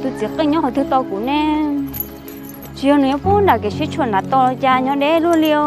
Txiv qeej nyob qhov twg tau kuv ne? Tsis yog nws nyob puag nram kev sib tshuam nram tos los cas nyob deb luaj li os.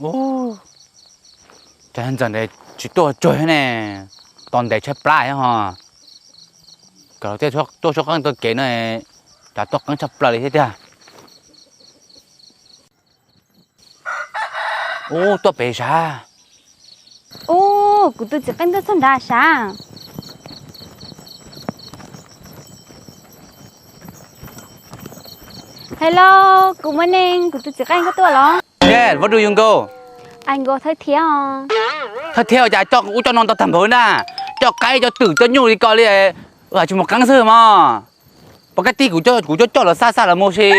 Ub, cas ntxawm ntev tsis tuaj tsuag thiab ne, tos ntev tshaib plab thiab ho. Kom lawv thiaj tuaj tshuab qeej tuaj kev no, cas tuaj qeeb tshaj plaws li thiab tiag. Ub, tuaj pem sav. Ub, kuv tus txiv qeej tuaj txog nrad sav. Hello, good morning, kuv tus txiv qeej koj tuaj los? Yes, where do you go? I go Thawj Thiab. Thawj Thiab cas coj ub coj no ntau tag npaum na, coj qaib coj twm coj nyuj li ko li, tsis mus qeeb xwb mog. Pom kab tij kuv, kuv coj coj lawv xa xa lawv mus si.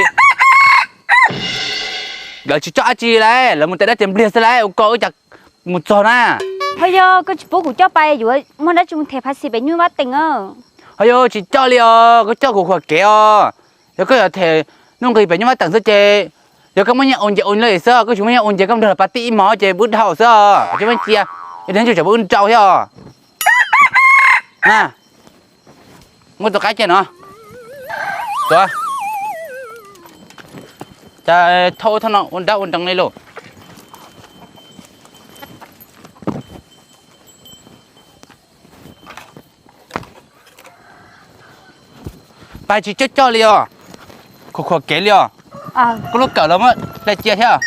Lawv tsis coj dab tsi lauj, lawv mus tes dab tes npliag xwb lauj, ua ko wb cas mus txog na. Ho yog koj tsis pub kuv coj pais yuav muaj dab tsi mus them phas xis pem nyuj vab teem a? Ho yog tsis coj li os, koj coj kuv khuam kev os. Yog koj yuav them nuj nqis pem nyuj vab teem xwb ces, yog koj muaj nyiaj ua nce ua li xwb, koj tsis muaj nyiaj ua nce koj nrog lawv pas tij ib hmos ces wb dhau xwb os, tsis muaj cia, yog li ntawd tsam wb nrau thiab os. Na, muab tus qaib cia no. Tuav. Cas thauj thauj no ua nrab ua nrees li lauj. Pais tsis coj coj li os. Khuam khuam kev li os. Koj lub kawm los muab hle cia thiab.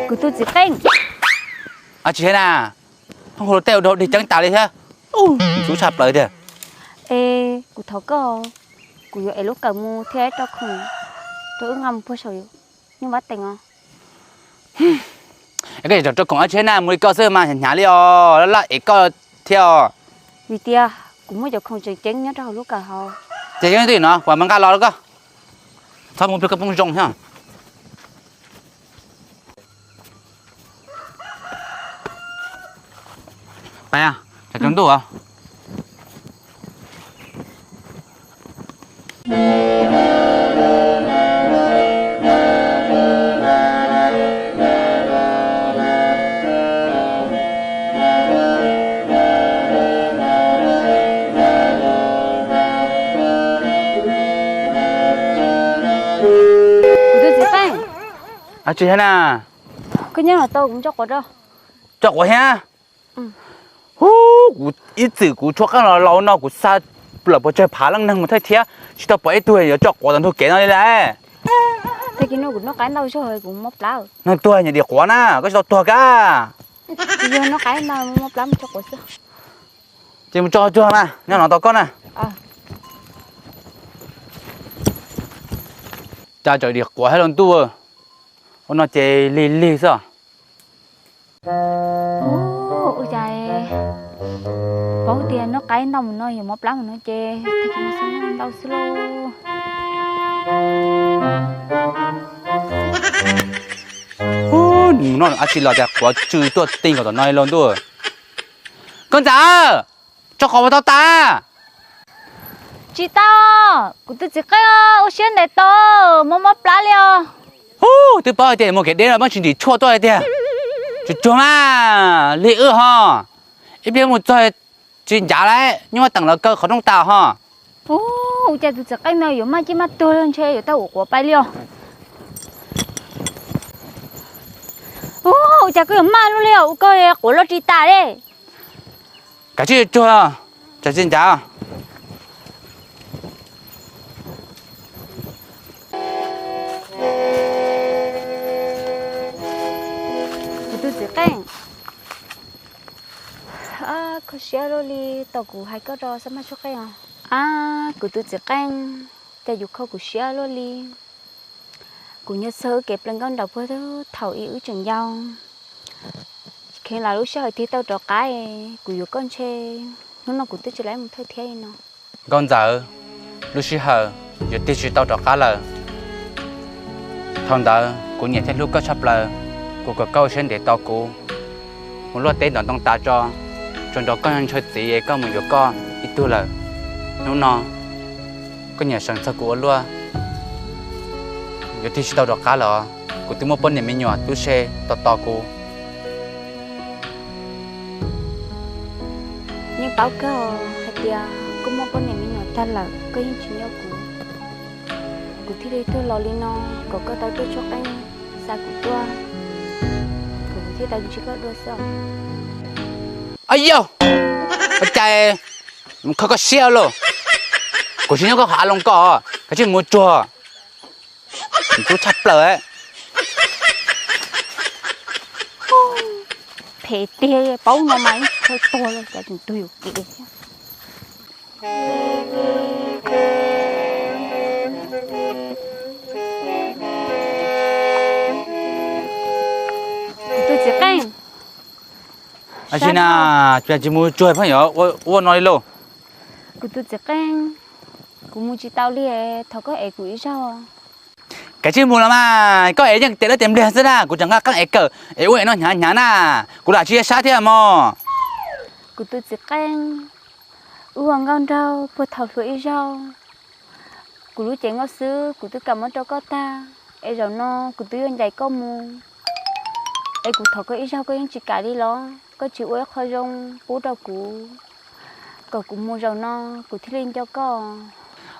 Kuv tus txiv qeej. Tsis hais na, hauj lwm tej ua dog dig ceeb tas li thiab. Ub, xub tshaj plaws tiag. Es kuv thov koj, kuv yuav ev lub kawm mus thiab rau khoom rau wb nqa mus puag saum nyuj vab teem os. Es koj yuav rau khoom dab tsi na, mus li koj xwb mas hnyav hnyav li os, laj laj ev koj thiab os. Vim tias kuv muaj cov khoom tseem ceeb nyob rau hauv lub kawm hauv. Ces yeej twj no kuv mam nqa los rau koj. Txhob mus plig koj poob zoo thiab. Pais, tsam tsaus ntuj. Kuv tus txiv qeej. Tsis hais na. Koj nyob los tau, kuv tso quav rau. Tso quav thiab. Hub, kuv ib txwm kuv tshuab qeej los laus no kuv xa lawm puas tsawg phav leej neeg mus Thawj Thiab tsis tau pom ib tug yuav tso quav tom ntug kev no li lauj. Tag kis no kuv noj qaib ntau zog kuv mob plab. Neeg tuag nyiam dim quav na, koj tsis tau tuag kab. Yog noj qaib ntau mob plab mus tso quav xwb. Ces mus tso tuag na, nyob no tos koj na. Cas tseem dim quav thiab los ntuj, ua no ces lig lig xwb. Ua cas paub tias noj qaib ntau mus no yuav mob plab mus no ces tag kis no xwb noj ntau xwb lauj. Mus noj dab tsi los cas quav tsw tuaj ti nkaus tom no li lauj ntuj. Koj ntxawm, tso quav puas tau tas? Tsis tau, kuv tus txiv qeej ua siab ntev tau, mob mob plab li os. Hub, twb paub hais tias mus kev deb los muab tsis ntim tshuaj tuaj hais tias. Tsuag tsuag mas, lig wb ho. Ib pliag mus txog tsis ncav lawm, nyuj vab teem lawv kaw qhov rooj tas ho. Ua cas tus txiv qeej no yuav maj ciaj maj tuag ntshe yuav tau ua quav pais li os. Ua cas koj yuav maj luaj li os, ua koj quav loj tsis tas li. Kav tsij tsuag, tsam tsis ncav. Siab luaj li, tau kuv hais koj rau xab maj tshuab qeej os. Ab, kuv tus txiv qeej, cas yuav kho kuv siab luaj li. Kuv nyob txog wb kev plees nkauj nraug puag thaum ub wb tseem yau, kheev los lub sij hawm thiaj tau rov qab, kuv yuav koj ntshe hnub no kuv twb tsis laib mus thawj thiab li no. Nkauj Ntxawm, lub sij hawm yuav tig tsis tau rov qab lawm. Thaum ntawd kuv nyiam thiab hlub koj tshaj plaws, kuv kom koj ua siab ntev tos kuv mus luaj teb ntov ntoo tas tso, tsuas nrog koj ntshaw txiv es koj mus yuav koj ib tug lawm. Hnub no koj nyiam seem txog kuv ua luaj, yuav tig tsis tau rov qab lawm os. Kuv twb muaj poj niam me nyuam tub se tos tos kuv. Yeej paub kawg hais tias koj muaj poj niam me nyuam tag lawm koj yeej tsis nco kuv. Kuv thiaj li tuag los li no, kom koj tau tuaj tshuab qeej xa kuv tuaj, kom kuv thiaj tau ntsib koj dua xwb. Ab yau, ua cas mus kho koj siab lauj? Kuv tsis nyob koj qhov av loo koj, kav tsij mus tsuag. Ntxub tshaj plaws. Phem tiag, paub no mas ib khaws tuag los cas tseem tuag yuam kev thiab. Kuv tus txiv qeej. Ab tsi na, cas tsis mus tsuag pheej yuav ua no li lauj? Kuv tus txiv qeej, kuv mus tsis tau li, thov koj ev kuv ib zaug. Kav tsij mus los mas, koj ev yeej tes dab tes npliag xwb na, kuv tseem nqa qeej ev kawm es ua ev no hnyav hnyav na, kuv lam tsis sab thiab mog. Kuv tus txiv qeej, wb ua nkauj nraug puag thaum hluas ib zaug, kuv lub cev nkauj xwb kuv twb kam muab rau koj tag, es zaum no kuv twb yuav ncaim koj mus, es kuv thov koj ib zaug koj yeej tsis kam li los? Koj tsis ua ib qho zoo pub rau kuv, kom kuv mus zaum no kuv thiaj li nco koj.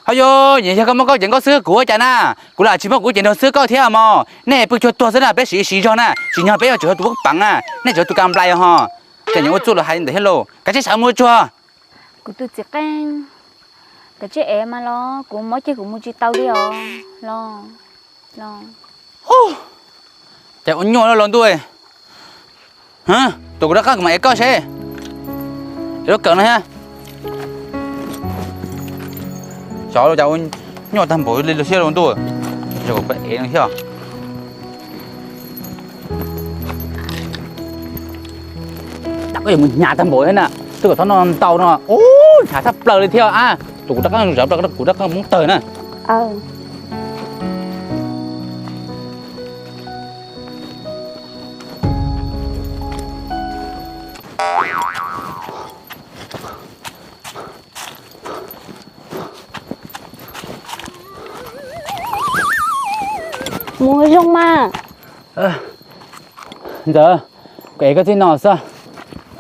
Ho yog, yog koj muab koj cev nkauj xwb kuv ua cas na? Kuv lam tsis muab kuv cev nraug xwb koj thiab mog. Nej pw cuag tuag xwb na, peb siv siv zog na, tsim nyog peb yuav tsum yog tus poob peev na, nej tsuas yog tus ka nplai ho. Ces nyias ua txuj lus hais ntawd thiab lauj, kav tsij sawv mus tsuag. Kuv tus txiv qeej, kav tsij ev mas los kuv mob ceg kuv mus tsis tau li os los. Ces ua nyuaj los ntuj, tus kuv rov qab kuv mam ev koj seb. Ev lub kawm no thiab. Xyov cas ua nyuaj tag npaum li los thiab los ntuj, yog kuv ev no thiab. Koj yuav mus hnyav tag npaum thiab na, twb kom txhob noj ntau no, ub, hnyav tshaj plaws li thiab a. Tus kuv rov qab zam plaws kuv rov qab mus tawg na. Mus zoo mas. Ntxawm, kuv ev koj txij no xwb.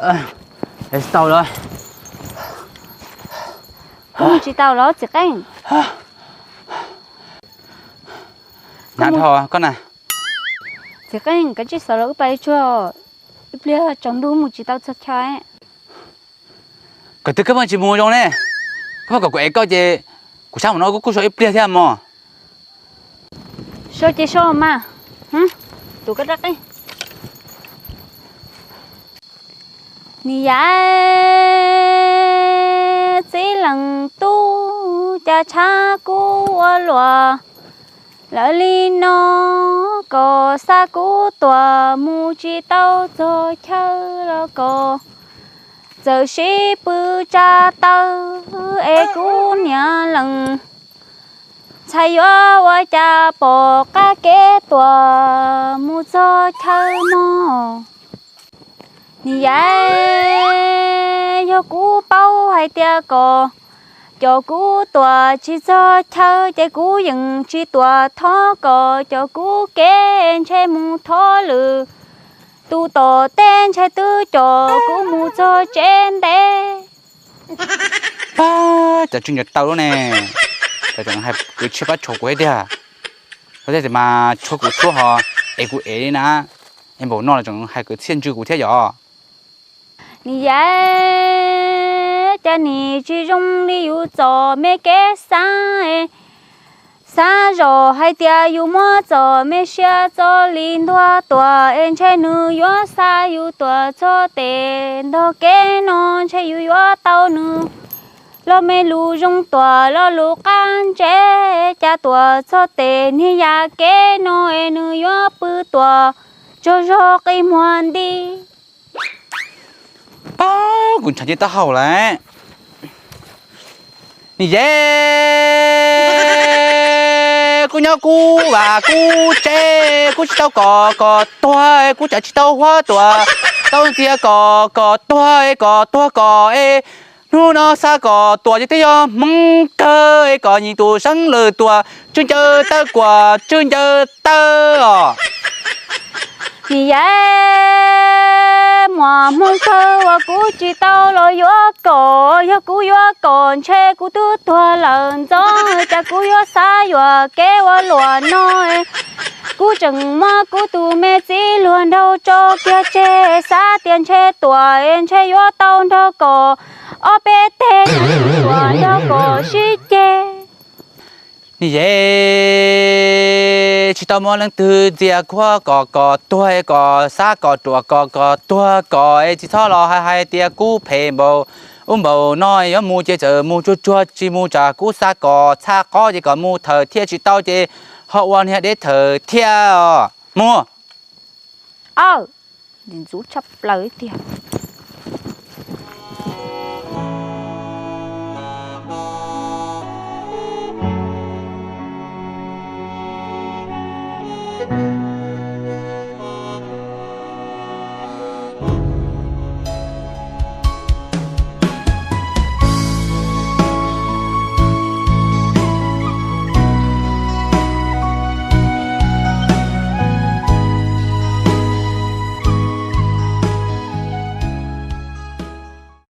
Ev tsis tau lawm. Koj mus tsis tau los txiv qeej? Hnyav dhau koj na. Txiv qeej, kav tsij xav los wb pais tsuag, ib pliag tsaus ntuj mus tsis tau txog chaw. Koj twb koj pheej tsis mus zoo ne, koj pheej kom kuv ev koj ces kuv sab mus no kuj kuj so ib pliag thiab mog. So ces so mas. Tus koj rab qeej. Ni yam txiv leej tub, cas tshav kub ua luaj lawm li no, koj xa kuv tuaj mus tsis tau txog chaw los koj txawm sib pw tsa taw es kuv niam leej ntxhais yuav ua cas pom qab kev tuaj mus txog chaw no. Ni yam, yog kuv paub hais tias koj coj kuv tuaj tsis txog chaw ces kuv yeej tsis tuaj thov koj coj kuv kev, ntshe mus thov lwm tus tom teb ntshe twb coj kuv mus txog tsev ntev. Pab, cov tswj nco tau lub ne, cov tseem hais kwv tshiab pab tshuav kuv thiab tiag. Lub thiab tias mas tshuab kuv tshuab ho es kuv ev li na, es npaum no los tseem hais kwv txhiaj ntswj kuv thiab yom. Ni yam, cas nim tsis zoo li yus txom me kev xav, Xav zoj hais tias yus muab txoj me sia txoj li ntuag tuag es ntshe nws yuav xa yus tuaj txog tes nrog kev no, ntshe yus yuav tau nws los me lus zoo tuaj los lus qab ntse, cas tuaj txog tes niag yam kev no es nws yuav pw tuaj tsaug zog qi muag nti. Pab kuv ntshav ncej taub hau lawm. Ni yej, kuv nyob kuv vaj kuv tsev, kuv tsis tau kom kom tuag, kuv tsam tsis tau huab tuaj tau ntxias kom kom tuag, kom tuag kom es hnub no xa kom tuaj ces twb yog hmoov kawg es kom nyias tus seeb lawm tuaj tswj ncaws taw kuam tswj ncaws taw os. Ni yej, muaj hmoov kawg uas kuv tsis tau los yuav kom, yog kuv yuav kom ntshe kuv twb tuag lawm ntxov, cas kuv yuav xav yuam kev ua luam no. Kuv tseem muab kuv tus me txiv hluas nraug tso kiag tseg, xav tias ntshe tuaj es ntshe yuav tau nrog kom ob peb teg, nrog kom sib ceg. Ni yej, tsis tau muaj leej twg ntxias kuv kom kom tuag, kom xav kom ruam kom kom tuag kom es tsis txhob los hais hais tias kuv phem npaum ub npaum no, yuav mus ces txawm mus tsuag tsuag, tsis mus tsam kuv xa kom txha qhov ces kom mus thawm thiab, tsis tau ces ho ua niag deb thawm thiab os. Mus. Aw, ntxub tshaj plaws tiag.